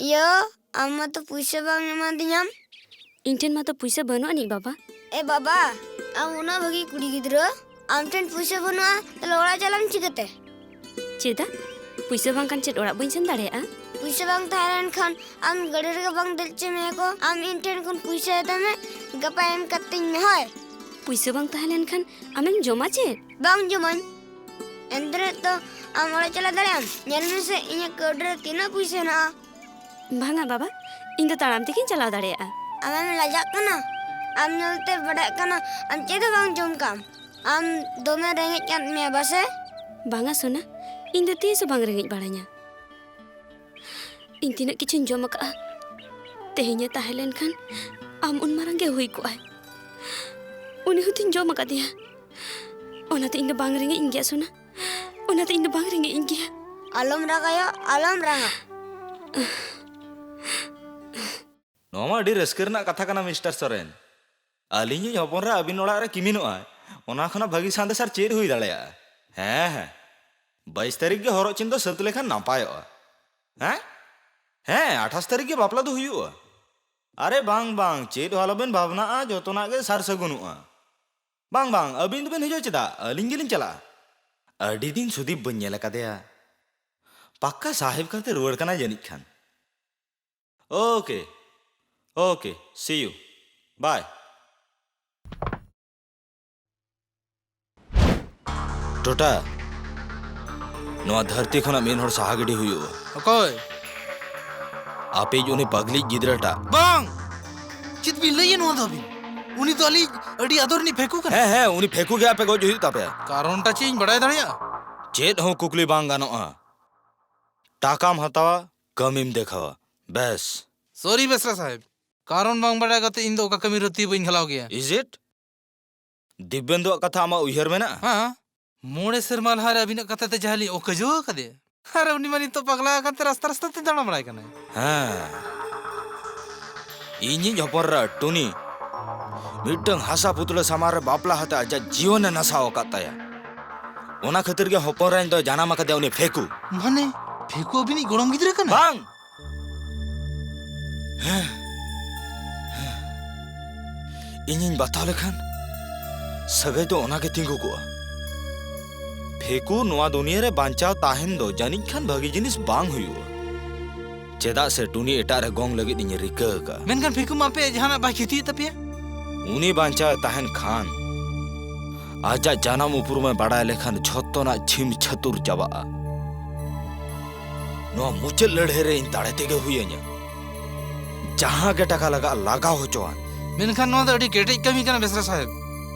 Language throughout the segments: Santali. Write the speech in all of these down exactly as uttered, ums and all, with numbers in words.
ᱤᱭᱟᱹ, ᱟᱢ ᱢᱟᱛᱚ ᱯᱩᱭᱥᱟᱹ ᱵᱟᱝ ᱮᱢᱟᱫᱤᱧᱟᱢ᱾ ᱤᱧ ᱴᱷᱮᱱ ᱢᱟᱛᱚ ᱯᱩᱭᱥᱟᱹ ᱵᱟᱹᱱᱩᱜ ᱟᱹᱱᱤᱡ, ᱵᱟᱵᱟ᱾ ᱮ ᱵᱟᱵᱟ, ᱟᱢ ᱩᱱᱟᱹᱜ ᱵᱷᱟᱹᱜᱤ ᱠᱩᱲᱤ ᱜᱤᱫᱽᱨᱟᱹ, ᱟᱢ ᱴᱷᱮᱱ ᱯᱩᱭᱥᱟᱹ ᱵᱟᱹᱱᱩᱜᱼᱟ, ᱛᱟᱦᱞᱮ ᱚᱲᱟᱜ ᱪᱟᱞᱟᱜ ᱟᱢ ᱪᱤᱠᱟᱹᱛᱮ? ᱪᱮᱫᱟᱜ? ᱯᱩᱭᱥᱟᱹ ᱵᱟᱝᱠᱷᱟᱱ ᱪᱮᱫ ᱚᱲᱟᱜ ᱵᱟᱹᱧ ᱥᱮᱱ ᱫᱟᱲᱮᱭᱟᱜᱼᱟ? ᱯᱩᱭᱥᱟᱹ ᱵᱟᱝ ᱛᱟᱦᱮᱸ ᱞᱮᱱᱠᱷᱟᱱ ᱟᱢ ᱜᱟᱹᱰᱤ ᱨᱮᱜᱮ ᱵᱟᱝ ᱫᱮᱡ ᱦᱚᱪᱚ ᱢᱮᱭᱟ ᱠᱚ᱾ ᱟᱢ ᱤᱧ ᱴᱷᱮᱱ ᱠᱷᱚᱱ ᱯᱩᱭᱥᱟᱹ ᱦᱟᱛᱟᱣ ᱢᱮ, ᱜᱟᱯᱟ ᱮᱢ ᱠᱟᱛᱤᱧ ᱢᱮ, ᱦᱳᱭ᱾ ᱯᱩᱭᱥᱟᱹ ᱵᱟᱝ ᱛᱟᱦᱮᱸ ᱞᱮᱱᱠᱷᱟᱱ ᱟᱢᱮᱢ ᱡᱚᱢᱟ ᱪᱮᱫ? ᱵᱟᱝ ᱡᱚᱢᱟᱹᱧ᱾ ᱮᱱᱛᱮ ᱨᱮᱦᱚᱸ ᱛᱚ ᱟᱢ ᱚᱲᱟᱜ ᱪᱟᱞᱟᱣ ᱫᱟᱲᱮᱭᱟᱜ ᱟᱢ᱾ ᱧᱮᱞ ᱢᱮᱥᱮ, ᱤᱧᱟᱹᱜ ᱠᱟᱹᱣᱰᱤ ᱨᱮ ᱛᱤᱱᱟᱹᱜ ᱯᱩᱭᱥᱟᱹ ᱦᱮᱱᱟᱜᱼᱟ᱾ ᱵᱟᱝᱟ ᱵᱟᱵᱟ, ᱤᱧ ᱫᱚ ᱛᱟᱲᱟᱢ ᱛᱮᱜᱤᱧ ᱪᱟᱞᱟᱣ ᱫᱟᱲᱮᱭᱟᱜᱼᱟ᱾ ᱟᱢᱮᱢ ᱞᱟᱡᱟᱜ ᱠᱟᱱᱟ? ᱟᱢ ᱧᱮᱞᱛᱮ ᱵᱟᱰᱟᱭᱚᱜ ᱠᱟᱱᱟ ᱟᱢ ᱪᱮᱫ ᱦᱚᱸ ᱵᱟᱝ ᱡᱚᱢ ᱠᱟᱜ ᱟᱢ᱾ ᱟᱢ ᱫᱚᱢᱮ ᱨᱮᱸᱜᱮᱡ ᱠᱟᱱ ᱢᱮᱭᱟ ᱵᱟᱥᱮ? ᱵᱟᱝᱟ ᱥᱳᱱᱟ, ᱤᱧ ᱫᱚ ᱛᱤᱥ ᱦᱚᱸ ᱵᱟᱝ ᱨᱮᱸᱜᱮᱡ ᱵᱟᱲᱟᱧᱟ᱾ ᱤᱧ ᱛᱤᱱᱟᱹᱜ ᱠᱤᱪᱷᱩᱧ ᱡᱚᱢ ᱟᱠᱟᱫᱼᱟ, ᱛᱮᱦᱮᱧᱮ ᱛᱟᱦᱮᱸ ᱞᱮᱱᱠᱷᱟᱱ ᱟᱢ ᱩᱱ ᱢᱟᱨᱟᱝ ᱜᱮ ᱦᱩᱭ ᱠᱚᱜᱼᱟᱭ᱾ ᱩᱱᱤ ᱦᱚᱸᱛᱚᱧ ᱡᱚᱢ ᱟᱠᱟᱫᱮᱭᱟ᱾ ᱚᱱᱟᱛᱮ ᱤᱧ ᱫᱚ ᱵᱟᱝ ᱨᱮᱸᱜᱮᱡ ᱤᱧ ᱜᱮᱭᱟ ᱥᱳᱱᱟ, ᱚᱱᱟᱛᱮ ᱤᱧ ᱫᱚ ᱵᱟᱝ ᱨᱮᱸᱜᱮᱡ ᱤᱧ ᱜᱮᱭᱟ᱾ ᱟᱞᱚᱢ ᱨᱟᱜᱟᱭᱚ, ᱟᱞᱚᱢ ᱨᱟᱜᱟ᱾ ᱱᱚᱣᱟ ᱢᱟ ᱟᱹᱰᱤ ᱨᱟᱹᱥᱠᱟᱹ ᱨᱮᱱᱟᱜ ᱠᱟᱛᱷᱟ ᱠᱟᱱᱟ, ᱢᱤᱥᱴᱟᱨ ᱥᱚᱨᱮᱱ᱾ ᱟᱹᱞᱤᱧᱤᱡ ᱦᱚᱯᱚᱱ ᱨᱮ ᱟᱹᱵᱤᱱ ᱚᱲᱟᱜ ᱨᱮ ᱠᱤᱢᱤᱱᱚᱜᱼᱟᱭ, ᱚᱱᱟ ᱠᱷᱚᱱᱟᱜ ᱵᱷᱟᱹᱜᱤ ᱥᱟᱸᱫᱮᱥ ᱟᱨ ᱪᱮᱫ ᱦᱩᱭ ᱫᱟᱲᱮᱭᱟᱜᱼᱟ? ᱦᱮᱸ, ᱦᱮᱸ, ᱵᱟᱭᱤᱥ ᱛᱟᱹᱨᱤᱠᱷ ᱜᱮ ᱦᱚᱨᱚᱜ ᱪᱤᱱ ᱫᱚ ᱥᱟᱹᱛ ᱞᱮᱠᱷᱟᱱ ᱱᱟᱯᱟᱭᱚᱜᱼᱟ᱾ ᱦᱮᱸ, ᱦᱮᱸ, ᱟᱴᱷᱟᱥ ᱛᱟᱹᱨᱤᱠᱷ ᱜᱮ ᱵᱟᱯᱞᱟ ᱫᱚ ᱦᱩᱭᱩᱜᱼᱟ᱾ ᱟᱨᱮ ᱵᱟᱝ, ᱵᱟᱝ, ᱪᱮᱫ ᱦᱚᱸ ᱟᱞᱚᱵᱮᱱ ᱵᱷᱟᱵᱽᱱᱟᱜᱼᱟ, ᱡᱚᱛᱚᱱᱟᱜ ᱜᱮ ᱥᱟᱨ ᱥᱟᱹᱜᱩᱱᱚᱜᱼᱟ᱾ ᱵᱟᱝ, ᱵᱟᱝ, ᱟᱹᱵᱤᱱ ᱫᱚᱵᱤᱱ ᱦᱤᱡᱩᱜᱼᱟ ᱪᱮᱫᱟᱜ? ᱟᱹᱞᱤᱧ ᱜᱮᱞᱤᱧ ᱪᱟᱞᱟᱜᱼᱟ᱾ ᱟᱹᱰᱤ ᱫᱤᱱ ᱥᱩᱫᱤᱯ ᱵᱟᱹᱧ ᱧᱮᱞ ᱟᱠᱟᱫᱮᱭᱟ᱾ ᱯᱟᱠᱠᱟ ᱥᱟᱦᱮᱵᱽ ᱠᱟᱛᱮ ᱨᱩᱣᱟᱹᱲ ᱠᱟᱱᱟᱭ ᱡᱟᱹᱱᱤᱡ ᱠᱷᱟᱱ᱾ Okay, okay, see you, bye. ᱴᱚᱴᱟ, ᱱᱚᱣᱟ ᱫᱷᱟᱹᱨᱛᱤ ᱠᱷᱚᱱᱟᱜ ᱢᱤᱫ ᱦᱚᱲ ᱥᱟᱦᱟ ᱜᱤᱰᱤ ᱦᱩᱭᱩᱜᱼᱟ᱾ ᱚᱠᱚᱭ? ᱟᱯᱮᱭᱤᱡ ᱩᱱᱤ ᱯᱟᱜᱽᱞᱤᱡ ᱜᱤᱫᱽᱨᱟᱹᱴᱟᱜ᱾ ᱵᱟᱝ! ᱪᱮᱫ ᱵᱤᱱ ᱞᱟᱹᱭᱟ ᱱᱚᱣᱟ ᱫᱚ ᱟᱹᱵᱤᱱ? ᱩᱱᱤ ᱫᱚ ᱟᱹᱞᱤᱧ ᱟᱹᱰᱤ ᱟᱫᱚᱨ ᱨᱤᱱᱤᱡ ᱯᱷᱮᱠᱩ ᱠᱟᱱᱟ᱾ ᱦᱮᱸ, ᱦᱮᱸ, ᱩᱱᱤ ᱯᱷᱮᱠᱩ ᱜᱮ ᱟᱯᱮ ᱜᱚᱡ ᱦᱩᱭᱩᱜ ᱛᱟᱯᱮᱭᱟ᱾ ᱠᱟᱨᱚᱱᱴᱟ ᱪᱮᱫ ᱤᱧ ᱵᱟᱲᱟᱭ ᱫᱟᱲᱮᱭᱟᱜᱼᱟ? ᱪᱮᱫ ᱦᱚᱸ ᱠᱩᱠᱞᱤ ᱵᱟᱝ ᱜᱟᱱᱚᱜᱼᱟ᱾ ᱴᱟᱠᱟᱢ ᱦᱟᱛᱟᱣᱟ, ᱠᱟᱹᱢᱤᱢ ᱫᱮᱠᱷᱟᱣᱟ᱾ ᱵᱮᱥ᱾ Sorry ᱵᱮᱥᱨᱟ ᱥᱟᱦᱮᱵᱽ, ᱠᱟᱨᱚᱱ ᱵᱟᱝ ᱵᱟᱲᱟᱭ ᱠᱟᱛᱮ ᱤᱧ ᱫᱚ ᱚᱠᱟ ᱠᱟᱹᱢᱤ ᱨᱮ ᱛᱤ ᱵᱟᱹᱧ ᱜᱷᱟᱞᱟᱣ ᱜᱮᱭᱟ᱾ Is it? ᱫᱤᱵᱮᱱᱫᱩᱣᱟᱜ ᱠᱟᱛᱷᱟ ᱟᱢᱟᱜ ᱩᱭᱦᱟᱹᱨ ᱢᱮᱱᱟᱜᱼᱟ? ᱦᱮᱸ, ᱢᱚᱬᱮ ᱥᱮᱨᱢᱟ ᱞᱟᱦᱟᱨᱮ ᱟᱹᱵᱤᱱᱟᱜ ᱠᱟᱛᱷᱟ ᱛᱮ ᱡᱟᱦᱟᱸ ᱞᱤᱧ ᱚᱠᱟᱡᱚ ᱟᱠᱟᱫᱮᱭᱟ, ᱟᱨ ᱩᱱᱤ ᱢᱟ ᱱᱤᱛᱚᱜ ᱯᱟᱜᱽᱞᱟ ᱟᱠᱟᱱ ᱛᱮ ᱨᱟᱥᱛᱟ ᱨᱟᱥᱛᱟ ᱛᱮ ᱫᱟᱬᱟ ᱵᱟᱲᱟᱭ ᱠᱟᱱᱟᱭ᱾ ᱦᱮᱸ, ᱤᱧᱤᱡ ᱦᱚᱯᱚᱱ ᱮᱨᱟ ᱴᱩᱱᱤ ᱢᱤᱫᱴᱟᱝ ᱦᱟᱥᱟ ᱯᱩᱛᱲᱟᱹ ᱥᱟᱢᱟᱝ ᱨᱮ ᱵᱟᱯᱞᱟ ᱦᱟᱛᱮ ᱟᱡᱟᱜ ᱡᱤᱭᱚᱱᱮ ᱱᱟᱥᱟᱣ ᱟᱠᱟᱫ ᱛᱟᱭᱟ᱾ ᱚᱱᱟ ᱠᱷᱟᱹᱛᱤᱨ ᱜᱮ ᱦᱚᱯᱚᱱ ᱮᱨᱟᱧ ᱫᱚ ᱡᱟᱱᱟᱢ ᱟᱠᱟᱫᱮᱭᱟ ᱩᱱᱤ ᱯᱷᱮᱠᱩ᱾ ᱢᱟᱱᱮ, ᱯᱷᱮᱠᱩ ᱟᱹᱵᱤᱱᱤᱡ ᱜᱚᱲᱚᱢ ᱜᱤᱫᱽᱨᱟᱹ ᱠᱟᱱᱟᱭ? ᱵᱟᱝ, ᱤᱧᱤᱧ ᱵᱟᱛᱟᱣ ᱞᱮᱠᱷᱟᱱ ᱥᱟᱹᱜᱟᱹᱭ ᱫᱚ ᱚᱱᱟᱜᱮ ᱛᱤᱸᱜᱩ ᱠᱚᱜᱼᱟ᱾ ᱯᱷᱮᱠᱩ, ᱱᱚᱣᱟ ᱫᱩᱱᱤᱭᱟᱹ ᱨᱮ ᱵᱟᱧᱪᱟᱣ ᱛᱟᱦᱮᱱ ᱫᱚ ᱡᱟᱹᱱᱤᱡ ᱠᱷᱟᱱ ᱵᱷᱟᱹᱜᱤ ᱡᱤᱱᱤᱥ ᱵᱟᱝ ᱦᱩᱭᱩᱜᱼᱟ᱾ ᱪᱮᱫᱟᱜ ᱥᱮ ᱴᱩᱱᱤ ᱮᱴᱟᱜ ᱨᱮ ᱜᱚᱝ ᱞᱟᱹᱜᱤᱫ ᱤᱧ ᱨᱤᱠᱟᱹ ᱟᱠᱟᱫᱼᱟ᱾ ᱢᱮᱱᱠᱷᱟᱱ ᱯᱷᱮᱠᱩ ᱢᱟ ᱟᱯᱮᱭᱟᱜ ᱡᱟᱦᱟᱱᱟᱜ ᱵᱟᱭ ᱠᱷᱮᱛᱤᱭᱮᱫ ᱛᱟᱯᱮᱭᱟ᱾ ᱩᱱᱤ ᱵᱟᱧᱪᱟᱣ ᱮ ᱛᱟᱦᱮᱱ ᱠᱷᱟᱱ, ᱟᱡᱟᱜ ᱡᱟᱱᱟᱢ ᱩᱯᱨᱩᱢᱮ ᱵᱟᱲᱟᱭ ᱞᱮᱠᱷᱟᱱ ᱡᱷᱚᱛᱚᱱᱟᱜ ᱪᱷᱤᱢ ᱪᱷᱟᱹᱛᱩᱨ ᱪᱟᱵᱟᱜᱼᱟ᱾ ᱱᱚᱣᱟ ᱢᱩᱪᱟᱹᱫ ᱞᱟᱹᱲᱦᱟᱹᱭ ᱨᱮ ᱤᱧ ᱫᱟᱲᱮ ᱛᱮᱜᱮ ᱦᱩᱭᱟᱹᱧᱟ᱾ ᱡᱟᱦᱟᱸ ᱜᱮ ᱴᱟᱠᱟ ᱞᱟᱜᱟᱜᱼᱟ, ᱞᱟᱜᱟᱣ ᱦᱚᱪᱚᱣᱟᱱ᱾ ᱢᱮᱱᱠᱷᱟᱱ ᱱᱚᱣᱟ ᱫᱚ ᱟᱹᱰᱤ ᱠᱮᱴᱮᱡ ᱠᱟᱹᱢᱤ ᱠᱟᱱᱟ, ᱵᱮᱥᱨᱟ ᱥᱟᱦᱮᱵᱽ᱾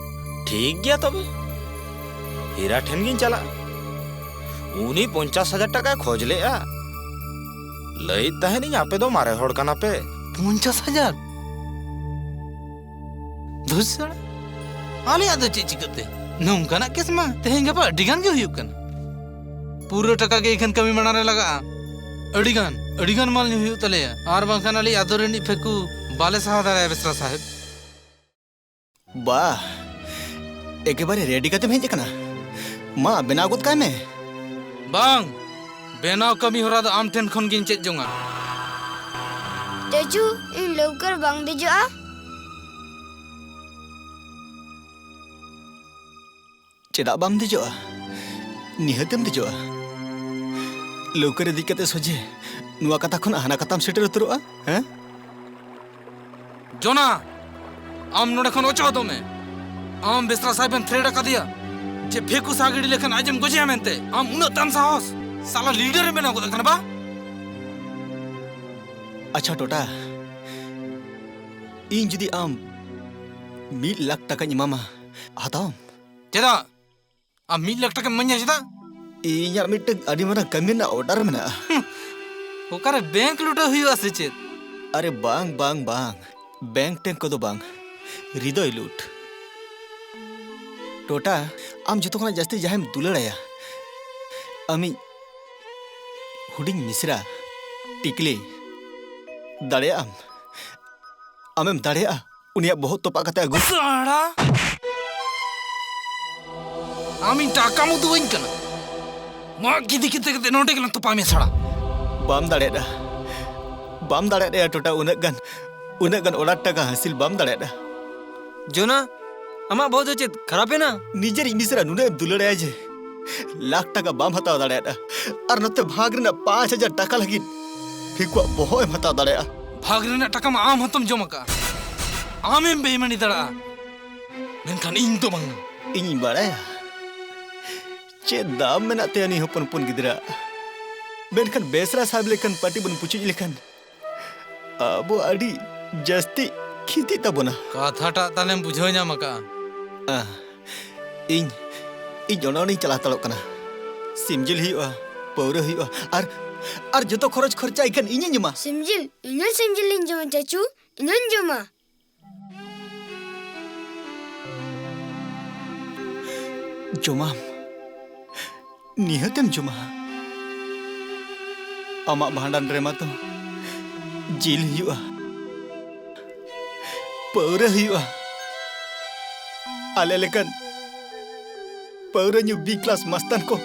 ᱴᱷᱤᱠ ᱜᱮᱭᱟ ᱛᱚᱵᱮ, ᱦᱤᱨᱟ ᱴᱷᱮᱱ ᱜᱤᱧ ᱪᱟᱞᱟᱜᱼᱟ᱾ ᱩᱱᱤ ᱯᱚᱧᱪᱟᱥ ᱦᱟᱡᱟᱨ ᱴᱟᱠᱟᱭ ᱠᱷᱚᱡᱽ ᱞᱮᱫᱼᱟ᱾ ᱞᱟᱹᱭᱮᱫ ᱛᱟᱦᱮᱱᱤᱧ, ᱟᱯᱮ ᱫᱚ ᱢᱟᱨᱮ ᱦᱚᱲ ᱠᱟᱱᱟ ᱯᱮ᱾ ᱯᱚᱧᱪᱟᱥ ᱦᱟᱡᱟᱨ? ᱫᱷᱩᱥ ᱥᱟᱲᱟ, ᱟᱞᱮᱭᱟᱜ ᱫᱚ ᱪᱮᱫ ᱪᱤᱠᱟᱹᱛᱮ? ᱱᱚᱝᱠᱟᱱᱟᱜ ᱠᱮᱥ ᱢᱟ ᱛᱮᱦᱮᱧ ᱜᱟᱯᱟ ᱟᱹᱰᱤ ᱜᱟᱱ ᱜᱮ ᱦᱩᱭᱩᱜ ᱠᱟᱱᱟ᱾ ᱯᱩᱨᱟᱹ ᱴᱟᱠᱟ ᱜᱮ ᱮᱠᱷᱮᱱ ᱠᱟᱹᱢᱤ ᱢᱟᱲᱟᱝ ᱨᱮ ᱞᱟᱜᱟᱜᱼᱟ᱾ ᱟᱹᱰᱤ ᱜᱟᱱ, ᱟᱹᱰᱤ ᱜᱟᱱ ᱢᱟᱞ ᱧᱩ ᱦᱩᱭᱩᱜ ᱛᱟᱞᱮᱭᱟ, ᱟᱨ ᱵᱟᱝᱠᱷᱟᱱ ᱟᱞᱮᱭᱤᱡ ᱟᱫᱚᱨ ᱨᱤᱱᱤᱡ ᱯᱷᱮᱠᱩ ᱵᱟᱞᱮ ᱥᱟᱦᱟ ᱫᱟᱲᱮᱭᱟᱜᱼᱟ, ᱵᱮᱥᱨᱟ ᱥᱟᱦᱮᱵᱽ᱾ ᱵᱟᱦ, ᱮᱠᱮᱵᱟᱨᱮ ᱨᱮᱰᱤ ᱠᱟᱛᱮᱢ ᱦᱮᱡ ᱟᱠᱟᱱᱟ᱾ ᱢᱟ, ᱵᱮᱱᱟᱣ ᱜᱚᱫ ᱠᱟᱭ ᱢᱮ᱾ ᱵᱟᱝ, ᱵᱮᱱᱟᱣ ᱠᱟᱹᱢᱤ ᱦᱚᱨᱟ ᱫᱚ ᱟᱢ ᱴᱷᱮᱱ ᱠᱷᱚᱱ ᱜᱤᱧ ᱪᱮᱫ ᱡᱚᱝᱟ᱾ ᱪᱟᱪᱩ, ᱤᱧ ᱞᱟᱹᱣᱠᱟᱹ ᱨᱮ ᱵᱟᱝ ᱫᱮᱡᱚᱜᱼᱟ᱾ ᱪᱮᱫᱟᱜ ᱵᱟᱢ ᱫᱮᱡᱚᱜᱼᱟ? ᱱᱤᱦᱟᱹᱛᱮᱢ ᱫᱮᱡᱚᱜᱼᱟ᱾ ᱞᱟᱹᱣᱠᱟᱹ ᱨᱮ ᱫᱮᱡ ᱠᱟᱛᱮ ᱥᱚᱡᱷᱮ ᱱᱚᱣᱟ ᱠᱟᱛᱷᱟ ᱠᱷᱚᱱ ᱦᱟᱱᱟ ᱠᱟᱛᱷᱟᱢ ᱥᱮᱴᱮᱨ ᱩᱛᱟᱹᱨᱚᱜᱼᱟ, ᱦᱮᱸ? ᱡᱚᱱᱟ, ᱟᱢ ᱱᱚᱰᱮ ᱠᱷᱚᱱ ᱚᱪᱚᱜ ᱦᱚᱫᱚᱜ ᱢᱮ᱾ ᱟᱢ ᱵᱮᱥᱨᱟ ᱥᱟᱦᱮᱵ ᱮᱢ ᱛᱷᱨᱮᱴ ᱟᱠᱟᱫᱮᱭᱟ ᱡᱮ ᱯᱷᱮᱠᱩ ᱥᱟᱦ ᱜᱤᱰᱤ ᱞᱮᱠᱷᱟᱱ ᱟᱡ ᱮᱢ ᱜᱚᱡᱮᱭᱟ ᱢᱮᱱᱛᱮ᱾ ᱟᱢ ᱩᱱᱟᱹᱜ ᱛᱟᱱ ᱥᱟᱦᱚᱥ? ᱥᱟᱞᱟ ᱞᱤᱰᱟᱨ ᱮᱢ ᱵᱮᱱᱟᱣ ᱜᱚᱫ ᱟᱠᱟᱱᱟ ᱵᱟ? ᱟᱪᱪᱷᱟ ᱴᱚᱴᱟ, ᱤᱧ ᱡᱩᱫᱤ ᱟᱢ ᱢᱤᱫ ᱞᱟᱠᱷ ᱴᱟᱠᱟᱧ ᱮᱢᱟᱢᱟ, ᱦᱟᱛᱟᱣᱟᱢ? ᱪᱮᱫᱟᱜ? ᱟᱢ ᱢᱤᱫ ᱞᱟᱠᱷ ᱴᱟᱠᱟᱢ ᱤᱢᱟᱹᱧᱟ ᱪᱮᱫᱟᱜ? ᱤᱧᱟᱜ ᱢᱤᱫᱴᱟᱝ ᱟᱹᱰᱤ ᱢᱟᱨᱟᱝ ᱠᱟᱹᱢᱤ ᱨᱮᱱᱟᱜ ᱚᱨᱰᱟᱨ ᱢᱮᱱᱟᱜᱼᱟ᱾ ᱚᱠᱟᱨᱮ ᱵᱮᱝᱠ ᱞᱩᱴᱟᱹᱣ ᱦᱩᱭᱩᱜᱼᱟ ᱥᱮ ᱪᱮᱫ? ᱟᱨᱮ ᱵᱟᱝ, ᱵᱟᱝ, ᱵᱟᱝ᱾ ᱵᱮᱝᱠ ᱴᱮᱝᱠ ᱠᱚᱫᱚ ᱵᱟᱝ᱾ ᱦᱨᱤᱫᱚᱭ ᱞᱩᱴ᱾ ᱴᱚᱴᱟ, ᱟᱢ ᱡᱚᱛᱚ ᱠᱷᱚᱱᱟᱜ ᱡᱟᱹᱥᱛᱤ ᱡᱟᱦᱟᱸᱭᱮᱢ ᱫᱩᱞᱟᱹᱲᱟᱭᱟ, ᱟᱢᱤᱡ ᱦᱩᱰᱤᱧ ᱢᱤᱥᱨᱟ, ᱴᱤᱠᱞᱤ, ᱫᱟᱲᱮᱭᱟᱜ ᱟᱢ? ᱟᱢᱮᱢ ᱫᱟᱲᱮᱭᱟᱜᱼᱟ ᱩᱱᱤᱭᱟᱜ ᱵᱚᱦᱚᱜ ᱛᱚᱯᱟᱜ ᱠᱟᱛᱮ ᱟᱹᱜᱩ? ᱥᱟᱲᱟ! ᱟᱢ ᱤᱧ ᱴᱟᱠᱟᱢ ᱩᱫᱩᱜ ᱟᱹᱧ ᱠᱟᱱᱟ? ᱢᱟ ᱜᱤᱫᱤ ᱠᱤᱛᱟᱹ ᱠᱟᱛᱮ ᱱᱚᱰᱮ ᱜᱮᱞᱟᱝ ᱛᱚᱯᱟ ᱢᱮ ᱥᱟᱲᱟ᱾ ᱵᱟᱢ ᱫᱟᱲᱮᱭᱟᱜᱼᱟ, ᱵᱟᱢ ᱫᱟᱲᱮᱭᱟᱜᱼᱟ ᱴᱚᱴᱟ, ᱩᱱᱟᱹᱜ ᱜᱟᱱ, ᱩᱱᱟᱹᱜ ᱜᱟᱱ ᱚᱰᱟᱨ ᱴᱟᱠᱟ ᱦᱟᱹᱥᱤᱞ ᱵᱟᱢ ᱫᱟᱲᱮᱭᱟᱜᱼᱟ᱾ ᱡᱚᱱᱟ, ᱟᱢᱟᱜ ᱵᱚᱦᱚᱜ ᱫᱚ ᱪᱮᱫ ᱠᱷᱟᱨᱟᱯ ᱮᱱᱟ? ᱱᱤᱡᱮᱨᱤᱡ ᱢᱤᱥᱨᱟ ᱱᱩᱱᱟᱹᱜ ᱮᱢ ᱫᱩᱞᱟᱹᱲᱟᱭᱟ ᱡᱮ ᱞᱟᱠᱷ ᱴᱟᱠᱟ ᱵᱟᱢ ᱦᱟᱛᱟᱣ ᱫᱟᱲᱮᱭᱟᱜᱼᱟ, ᱟᱨ ᱱᱚᱛᱮ ᱵᱷᱟᱜᱽ ᱨᱮᱱᱟᱜ ᱯᱟᱸᱪ ᱦᱟᱡᱟᱨ ᱴᱟᱠᱟ ᱞᱟᱹᱜᱤᱫ ᱯᱷᱤᱠᱩᱣᱟᱜ ᱵᱚᱦᱚᱜ ᱮᱢ ᱦᱟᱛᱟᱣ ᱫᱟᱲᱮᱭᱟᱜᱼᱟ᱾ ᱵᱷᱟᱜᱽ ᱨᱮᱱᱟᱜ ᱴᱟᱠᱟ ᱢᱟ ᱟᱢ ᱦᱚᱸᱛᱚᱢ ᱡᱚᱢ ᱟᱠᱟᱫᱼᱟ᱾ ᱟᱢᱮᱢ ᱵᱮᱭᱢᱟᱱᱤ ᱫᱟᱲᱮᱭᱟᱜᱼᱟ, ᱢᱮᱱᱠᱷᱟᱱ ᱤᱧ ᱫᱚ ᱵᱟᱝ᱾ ᱤᱧᱤᱧ ᱵᱟᱲᱟᱭᱟ ᱪᱮᱫ ᱫᱟᱢ ᱢᱮᱱᱟᱜ ᱛᱟᱭᱟ ᱩᱱᱤ ᱦᱚᱯᱚᱱ ᱦᱚᱯᱚᱱ ᱜᱤᱫᱽᱨᱟᱹ᱾ ᱢᱮᱱᱠᱷᱟᱱ ᱵᱮᱥᱨᱟ ᱥᱟᱦᱮᱵ ᱞᱮᱠᱟᱱ ᱯᱟᱹᱴᱤ ᱵᱚᱱ ᱯᱩᱪᱩᱡ ᱞᱮᱠᱷᱟᱱ ᱟᱵᱚ ᱟᱹᱰᱤ ᱡᱟᱹᱥᱛᱤ ᱠᱷᱤᱛᱤᱜ ᱛᱟᱵᱚᱱᱟ᱾ ᱠᱟᱛᱷᱟᱴᱟᱜ ᱛᱟᱦᱞᱮᱢ ᱵᱩᱡᱷᱟᱹᱣ ᱧᱟᱢ ᱟᱠᱟᱜᱼᱟ? ᱟ, ᱤᱧ, ᱤᱧ ᱚᱱᱟ ᱚᱸᱰᱮᱧ ᱪᱟᱞᱟᱣ ᱦᱟᱛᱟᱲᱚᱜ ᱠᱟᱱᱟ᱾ ᱥᱤᱢ ᱡᱤᱞ ᱦᱩᱭᱩᱜᱼᱟ, ᱯᱟᱹᱣᱨᱟᱹ ᱦᱩᱭᱩᱜᱼᱟ, ᱟᱨ, ᱟᱨ ᱡᱚᱛᱚ ᱠᱷᱚᱨᱚᱪ ᱠᱷᱚᱨᱪᱟ ᱮᱠᱷᱮᱱ ᱤᱧᱤᱧ ᱡᱚᱢᱟ᱾ ᱥᱤᱢ ᱡᱤᱞ? ᱤᱧ ᱦᱚᱸ ᱥᱤᱢ ᱡᱤᱞ ᱤᱧ ᱡᱚᱢᱟ, ᱪᱟᱪᱩ᱾ ᱤᱧ ᱦᱚᱸᱧ ᱡᱚᱢᱟ᱾ ᱡᱚᱢᱟᱢ? ᱱᱤᱦᱟᱹᱛᱮᱢ ᱡᱚᱢᱟ᱾ ᱟᱢᱟᱜ ᱵᱷᱟᱸᱰᱟᱱ ᱨᱮᱢᱟ ᱛᱚ ᱡᱤᱞ ᱦᱩᱭᱩᱜᱼᱟ, ᱯᱟᱹᱣᱨᱟᱹ ᱦᱩᱭᱩᱜᱼᱟ᱾ ᱟᱞᱮ ᱞᱮᱠᱟᱱ ᱯᱟᱹᱣᱨᱟᱹ ᱧᱩ B class ᱢᱟᱥᱛᱟᱱ ᱠᱚ,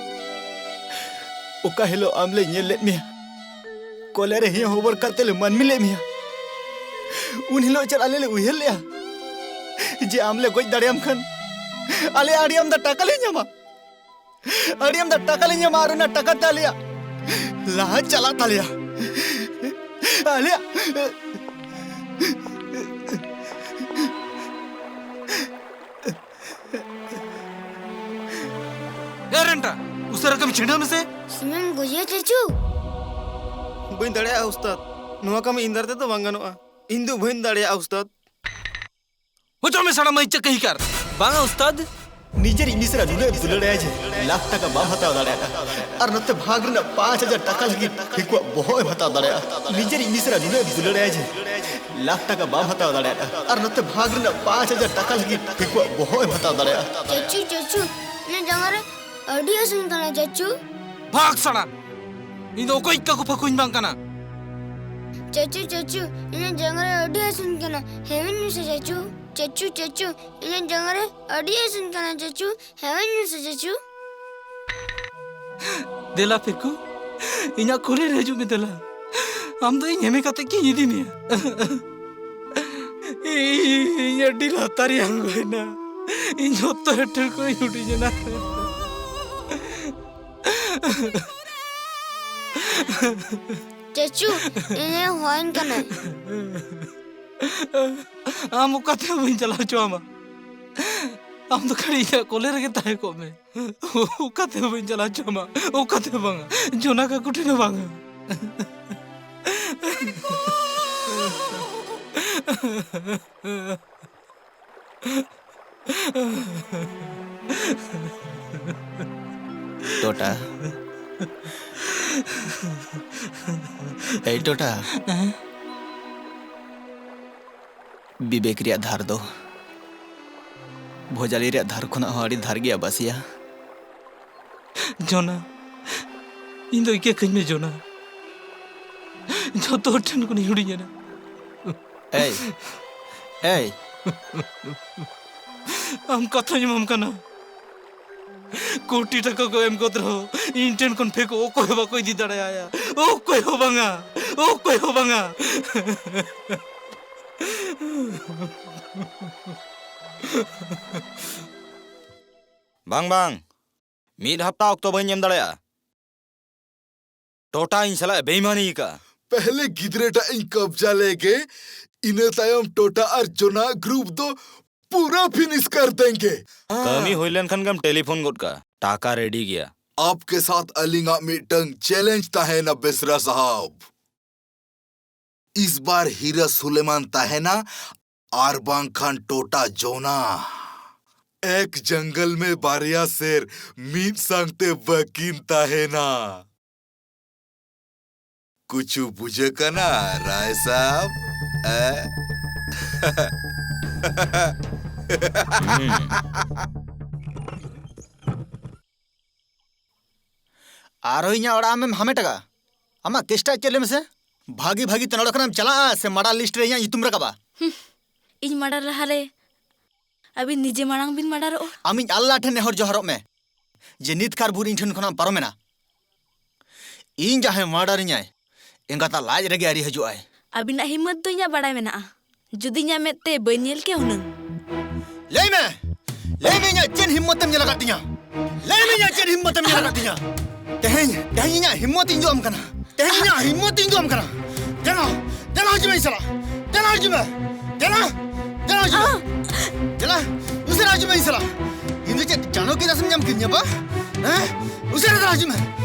ᱚᱠᱟ ᱦᱤᱞᱳᱜ ᱟᱢ ᱞᱮ ᱧᱮᱞ ᱞᱮᱫ ᱢᱮᱭᱟ, ᱠᱚᱞᱮ ᱨᱮ ᱦᱮᱸ ᱦᱚᱵᱚᱨ ᱠᱟᱛᱮ ᱞᱮ ᱢᱟᱹᱱᱢᱤ ᱞᱮᱫ ᱢᱮᱭᱟ, ᱩᱱ ᱦᱤᱞᱳᱜ ᱪᱮᱫ ᱟᱞᱮ ᱞᱮ ᱩᱭᱦᱟᱹᱨ ᱞᱮᱜᱼᱟ ᱡᱮ ᱟᱢ ᱞᱮ ᱜᱚᱡ ᱫᱟᱲᱮᱭᱟᱢ ᱠᱷᱟᱱ ᱟᱞᱮ ᱟᱹᱰᱤ ᱟᱢᱫᱟ ᱴᱟᱠᱟ ᱞᱮ ᱧᱟᱢᱟ? ᱟᱹᱰᱤ ᱟᱢᱫᱟ ᱴᱟᱠᱟ ᱞᱮ ᱧᱟᱢᱟ ᱟᱨ ᱚᱱᱟ ᱴᱟᱠᱟ ᱛᱮ ᱟᱞᱮᱭᱟᱜ ᱞᱟᱦᱟ ᱪᱟᱞᱟᱜ ᱛᱟᱞᱮᱭᱟ᱾ ᱟᱞᱮᱭᱟᱜ ᱮ ᱨᱮᱱᱴᱟ, ᱩᱥᱟᱹᱨᱟ ᱠᱟᱹᱢᱤ ᱪᱷᱤᱰᱟᱹᱣ ᱢᱮᱥᱮ᱾ ᱥᱤᱢᱮᱢ ᱜᱚᱡᱮᱭᱟ, ᱪᱟᱪᱩ? ᱵᱟᱹᱧ ᱫᱟᱲᱮᱭᱟᱜᱼᱟ, ᱩᱥᱛᱟᱫ᱾ ᱱᱚᱣᱟ ᱠᱟᱹᱢᱤ ᱤᱧ ᱫᱟᱨᱟᱭ ᱛᱮᱫᱚ ᱵᱟᱝ ᱜᱟᱱᱚᱜᱼᱟ᱾ ᱤᱧ ᱫᱚ ᱵᱟᱹᱧ ᱫᱟᱲᱮᱭᱟᱜᱼᱟ, ᱩᱥᱛᱟᱫ᱾ ᱚᱪᱚᱜ ᱢᱮ ᱥᱟᱲᱟ ᱢᱟᱹᱭᱤᱪ ᱪᱟᱹᱠᱟᱹ ᱦᱤᱠᱟᱨ᱾ ᱵᱟᱝᱟ, ᱩᱥᱛᱟᱫ᱾ ᱱᱤᱡᱮᱨᱤᱡ ᱢᱤᱥᱨᱟ ᱱᱩᱱᱟᱹᱜ ᱮᱢ ᱫᱩᱞᱟᱹᱲᱟᱭᱟ ᱡᱮ ᱞᱟᱠᱷ ᱴᱟᱠᱟ ᱵᱟᱢ ᱦᱟᱛᱟᱣ ᱫᱟᱲᱮᱭᱟᱜᱼᱟ, ᱟᱨ ᱱᱚᱛᱮ ᱵᱷᱟᱜᱽ ᱨᱮᱱᱟᱜ ᱯᱟᱸᱪ ᱦᱟᱡᱟᱨ ᱴᱟᱠᱟ ᱞᱟᱹᱜᱤᱫ ᱯᱷᱤᱠᱩᱣᱟᱜ ᱵᱚᱦᱚᱜ ᱮᱢ ᱦᱟᱛᱟᱣ ᱫᱟᱲᱮᱭᱟᱜᱼᱟ᱾ ᱱᱤᱡᱮᱨᱤᱡ ᱢᱤᱥᱨᱟ ᱱᱩᱱᱟᱹᱜ ᱮᱢ ᱫᱩᱞᱟᱹᱲᱟᱭᱟ ᱡᱮ ᱞᱟᱠᱷ ᱴᱟᱠᱟ ᱵᱟᱢ ᱦᱟᱛᱟᱣ ᱫᱟᱲᱮᱭᱟᱜᱼᱟ, ᱟᱨ ᱱᱚᱛᱮ ᱵᱷᱟᱜᱽ ᱨᱮᱱᱟᱜ ᱯᱟᱸᱪ ᱦᱟᱡᱟᱨ ᱴᱟᱠᱟ ᱞᱟᱹᱜᱤᱫ ᱯᱷᱤᱠᱩᱣᱟᱜ ᱵᱚᱦᱚᱜ ᱮᱢ ᱦᱟᱛᱟᱣ ᱫᱟᱲᱮᱭᱟᱜᱼᱟ᱾ ᱪᱟᱪᱩ, ᱪᱟᱪᱩ, ᱤᱧᱟᱹᱜ ᱡᱟᱸᱜᱟ ᱨᱮ ᱟᱹᱰᱤ ᱦᱟᱹᱥᱩᱧ ᱠᱟᱱᱟ, ᱪᱟᱪᱩ᱾ ᱵᱷᱟᱜᱽ ᱥᱟᱲᱟ! ᱤᱧ ᱫᱚ ᱚᱠᱚᱭ ᱠᱟᱠᱩ ᱯᱷᱟᱹᱠᱩᱧ ᱵᱟᱝ ᱠᱟᱱᱟ᱾ ᱪᱟᱪᱩ, ᱪᱟᱪᱩ, ᱤᱧᱟᱹᱜ ᱡᱟᱸᱜᱟ ᱨᱮ ᱟᱹᱰᱤ ᱦᱟᱹᱥᱩᱧ ᱠᱟᱱᱟ, ᱦᱮᱣᱤᱧ ᱢᱮᱥᱮ, ᱪᱟᱪᱩ᱾ ᱪᱟᱪᱩ, ᱪᱟᱪᱩ, ᱤᱧᱟᱹᱜ ᱡᱟᱸᱜᱟ ᱨᱮ ᱟᱹᱰᱤ ᱦᱟᱹᱥᱩᱧ ᱠᱟᱱᱟ, ᱪᱟᱪᱩ᱾ ᱦᱮᱣᱤᱧ ᱢᱮᱥᱮ, ᱪᱟᱪᱩ᱾ ᱫᱮᱞᱟ ᱯᱷᱤᱨᱠᱩ, ᱤᱧᱟᱜ ᱠᱩᱞᱦᱤ ᱨᱮ ᱦᱤᱡᱩᱜ ᱢᱮ, ᱫᱮᱞᱟ᱾ ᱟᱢ ᱫᱚ ᱤᱧ ᱮᱢᱮ ᱠᱟᱛᱮ ᱠᱤᱧ ᱤᱫᱤ ᱢᱮᱭᱟ? ᱤᱧ ᱟᱹᱰᱤ ᱞᱟᱛᱟᱨᱤᱧ ᱟᱬᱜᱚᱭᱮᱱᱟ᱾ ᱤᱧ ᱡᱷᱚᱛᱚ ᱦᱚᱲ ᱴᱷᱮᱱ ᱠᱷᱚᱱᱤᱧ ᱦᱩᱰᱤᱧ ᱮᱱᱟ᱾ ᱪᱟᱪᱩ, ᱤᱧᱮ ᱦᱚᱦᱚᱧ ᱠᱟᱱᱟᱭ᱾ ᱟᱢ ᱚᱠᱟ ᱛᱮᱦᱚᱸ ᱵᱟᱹᱧ ᱪᱟᱞᱟᱣ ᱦᱚᱪᱚ ᱟᱢᱟ᱾ ᱟᱢ ᱫᱚ ᱠᱷᱟᱹᱞᱤ ᱤᱧᱟᱹᱜ ᱠᱚᱞᱮ ᱨᱮᱜᱮ ᱛᱟᱦᱮᱸ ᱠᱚᱜ ᱢᱮ᱾ ᱚᱠᱟ ᱛᱮᱦᱚᱸ ᱵᱟᱹᱧ ᱪᱟᱞᱟᱣ ᱦᱚᱪᱚ ᱟᱢᱟ, ᱚᱠᱟ ᱛᱮᱦᱚᱸ ᱵᱟᱝᱟ, ᱡᱚᱱᱟ ᱠᱟᱠᱩ ᱴᱷᱮᱱ ᱦᱚᱸ ᱵᱟᱝᱟ᱾ ᱴᱚᱴᱟ᱾ ᱮᱭ ᱴᱚᱴᱟ᱾ ᱦᱮᱸ? ᱵᱤᱵᱮᱠ ᱨᱮᱭᱟᱜ ᱫᱷᱟᱨ ᱫᱚ ᱵᱷᱚᱡᱟᱞᱤ ᱨᱮᱭᱟᱜ ᱫᱷᱟᱨ ᱠᱷᱚᱱᱟᱜ ᱦᱚᱸ ᱟᱹᱰᱤ ᱫᱷᱟᱨ ᱜᱮᱭᱟ ᱵᱟᱥᱤᱭᱟ᱾ ᱡᱚᱱᱟ, ᱤᱧ ᱫᱚ ᱤᱠᱟᱹ ᱠᱟᱹᱧ ᱢᱮ ᱡᱚᱱᱟ᱾ ᱡᱷᱚᱛᱚ ᱦᱚᱲ ᱴᱷᱮᱱ ᱠᱷᱚᱱᱤᱧ ᱦᱩᱰᱤᱧ ᱮᱱᱟ᱾ ᱮᱭ, ᱮᱭ᱾ ᱟᱢ ᱠᱟᱛᱷᱟᱧ ᱮᱢᱟᱢ ᱠᱟᱱᱟ, ᱠᱳᱴᱤ ᱴᱟᱠᱟ ᱠᱚ ᱮᱢ ᱜᱚᱫ ᱨᱮᱦᱚᱸ ᱤᱧ ᱴᱷᱮᱱ ᱠᱷᱚᱱ ᱯᱷᱮᱠ ᱚᱠᱚᱭ ᱦᱚᱸ ᱵᱟᱠᱚ ᱤᱫᱤ ᱫᱟᱲᱮᱭᱟᱭᱟ᱾ ᱚᱠᱚᱭ ᱦᱚᱸ ᱵᱟᱝᱟ, ᱚᱠᱚᱭ ᱦᱚᱸ ᱵᱟᱝᱟ᱾ ᱵᱟᱝ, ᱵᱟᱝ, ᱢᱤᱫ ᱦᱟᱯᱛᱟ ᱚᱠᱛᱚ ᱵᱟᱹᱧ ᱮᱢ ᱫᱟᱲᱮᱭᱟᱜᱼᱟ᱾ ᱴᱚᱴᱟ ᱤᱧ ᱥᱟᱞᱟᱜ ᱮ ᱵᱮᱭᱢᱟᱱᱤ ᱟᱠᱟᱫᱼᱟ᱾ ᱯᱮᱦᱞᱮ ᱜᱤᱫᱽᱨᱟᱹᱴᱟᱜ ᱤᱧ ᱠᱟᱵᱡᱟ ᱞᱮᱜᱮ, ᱤᱱᱟᱹ ᱛᱟᱭᱚᱢ ᱴᱚᱴᱟ ᱟᱨ ᱡᱚᱱᱟ ᱜᱨᱩᱯ ᱫᱚ ᱯᱩᱨᱟᱹ ᱯᱷᱤᱱᱤᱥ ᱠᱟᱨ ᱫᱮᱝᱜᱮ᱾ ᱠᱟᱹᱢᱤ ᱦᱩᱭ ᱞᱮᱱᱠᱷᱟᱱ ᱜᱮᱢ ᱴᱮᱞᱤᱯᱷᱳᱱ ᱜᱚᱫ ᱠᱟᱜᱼᱟ᱾ ᱴᱟᱠᱟ ᱨᱮᱰᱤ ᱜᱮᱭᱟ᱾ ᱟᱯᱠᱮ ᱥᱟᱛᱷ ᱟᱹᱞᱤᱧᱟᱜ ᱢᱤᱫᱴᱟᱝ ᱪᱮᱞᱮᱧᱡᱽ ᱛᱟᱦᱮᱱᱟ ᱵᱮᱥᱨᱟ ᱥᱟᱦᱟᱵ᱾ ᱤᱥ ᱵᱟᱨ ᱦᱤᱨᱟ ᱥᱩᱞᱮᱢᱟᱱ ᱛᱟᱦᱮᱱᱟ ᱟᱨ ᱵᱟᱝᱠᱷᱟᱱ ᱴᱚᱴᱟ ᱡᱚᱱᱟ᱾ ᱮᱠ ᱡᱚᱝᱜᱚᱞ ᱢᱮ ᱵᱟᱨᱭᱟ ᱥᱮᱨ ᱢᱤᱫ ᱥᱟᱝᱛᱮ ᱵᱟᱹᱠᱤᱱ ᱛᱟᱦᱮᱱᱟ᱾ ᱠᱩᱪᱷᱩ ᱵᱩᱡᱷᱟᱹᱜ ᱠᱟᱱᱟ ᱨᱟᱭ ᱥᱟᱦᱟᱵ? ᱮ? ᱟᱨᱦᱚᱸ ᱤᱧᱟᱹᱜ ᱚᱲᱟᱜ ᱟᱢᱮᱢ ᱦᱟᱢᱮᱴ ᱟᱠᱟᱫᱼᱟ? ᱟᱢᱟᱜ ᱠᱮᱥᱴᱟᱜ ᱪᱮᱫ ᱞᱟᱹᱭ ᱢᱮᱥᱮ? ᱵᱷᱟᱹᱜᱤ ᱵᱷᱟᱹᱜᱤ ᱛᱮ ᱱᱚᱰᱮ ᱠᱷᱚᱱᱮᱢ ᱪᱟᱞᱟᱜᱼᱟ ᱥᱮ ᱢᱟᱰᱟᱨ ᱞᱤᱥᱴ ᱨᱮ ᱤᱧᱟᱹᱜ ᱧᱩᱛᱩᱢ ᱨᱟᱠᱟᱵᱼᱟ? ᱦᱩᱸ, ᱤᱧ ᱢᱟᱰᱟᱨ ᱞᱟᱦᱟᱨᱮ ᱟᱹᱵᱤᱱ ᱱᱤᱡᱮ ᱢᱟᱲᱟᱝ ᱵᱤᱱ ᱢᱟᱰᱟᱨᱚᱜᱼᱟ᱾ ᱟᱢᱤᱡ ᱟᱞᱞᱟ ᱴᱷᱮᱱ ᱱᱮᱦᱚᱨ ᱡᱚᱦᱟᱨᱚᱜ ᱢᱮ ᱡᱮ ᱱᱤᱛ ᱠᱷᱟᱨ ᱵᱷᱳᱨ ᱤᱧ ᱴᱷᱮᱱ ᱠᱷᱚᱱᱟᱜ ᱯᱟᱨᱚᱢᱮᱱᱟ᱾ ᱤᱧ ᱡᱟᱦᱟᱸᱭ ᱢᱟᱰᱟᱨᱤᱧᱟᱭ, ᱮᱸᱜᱟᱛᱟᱜ ᱞᱟᱡ ᱨᱮᱜᱮ ᱟᱹᱣᱨᱤ ᱦᱤᱡᱩᱜ ᱟᱭ᱾ ᱟᱹᱵᱤᱱᱟᱜ ᱦᱤᱢᱢᱚᱛ ᱫᱚ ᱤᱧᱟᱜ ᱵᱟᱲᱟᱭ ᱢᱮᱱᱟᱜᱼᱟ᱾ ᱡᱩᱫᱤ ᱤᱧᱟᱜ ᱢᱮᱫ ᱛᱮ ᱵᱟᱹᱧ ᱧᱮᱞ ᱠᱮᱭᱟ ᱦᱩᱱᱟᱹᱝ᱾ ᱞᱟᱹᱭ ᱢᱮ, ᱞᱟᱹᱭ ᱢᱮ, ᱤᱧᱟᱜ ᱪᱮᱫ ᱦᱤᱢᱢᱚᱛ ᱮᱢ ᱧᱮᱞ ᱟᱠᱟᱫ ᱛᱤᱧᱟ? ᱞᱟᱹᱭ ᱢᱮ, ᱤᱧᱟᱜ ᱪᱮᱫ ᱦᱤᱢᱢᱚᱛ ᱮᱢ ᱧᱮᱞ ᱟᱠᱟᱫ ᱛᱤᱧᱟ? ᱛᱮᱦᱮᱧ, ᱛᱮᱦᱮᱧ ᱤᱧᱟᱜ ᱦᱤᱢᱢᱚᱛ ᱤᱧ ᱩᱫᱩᱜ ᱟᱢ ᱠᱟᱱᱟ᱾ ᱛᱮᱦᱮᱧ ᱤᱧᱟᱜ ᱦᱤᱢᱢᱚᱛ ᱤᱧ ᱩᱫᱩᱜ ᱟᱢ ᱠᱟᱱᱟ᱾ ᱫᱮᱞᱟ, ᱫᱮᱞᱟ ᱦᱤᱡᱩᱜ ᱢᱮ ᱤᱧ ᱥᱟᱞᱟᱜ᱾ ᱫᱮᱞᱟ ᱦᱤᱡᱩᱜ ᱢᱮ᱾ ᱫᱮᱞᱟ, ᱫᱮᱞᱟ ᱦᱤᱡᱩᱜ ᱢᱮ᱾ ᱫᱮᱞᱟ, ᱩᱥᱟᱹᱨᱟ ᱦᱤᱡᱩᱜ ᱢᱮ ᱤᱧ ᱥᱟᱞᱟᱜ᱾ ᱤᱧ ᱫᱚ ᱪᱮᱫ ᱡᱟᱱᱚᱠᱤ ᱫᱟᱥᱮᱢ ᱧᱟᱢ ᱠᱤᱫᱤᱧᱟ ᱵᱟ? ᱦᱮᱸ? ᱩᱥᱟᱹᱨᱟ ᱫᱮᱞᱟ ᱦᱤᱡᱩᱜ ᱢᱮ᱾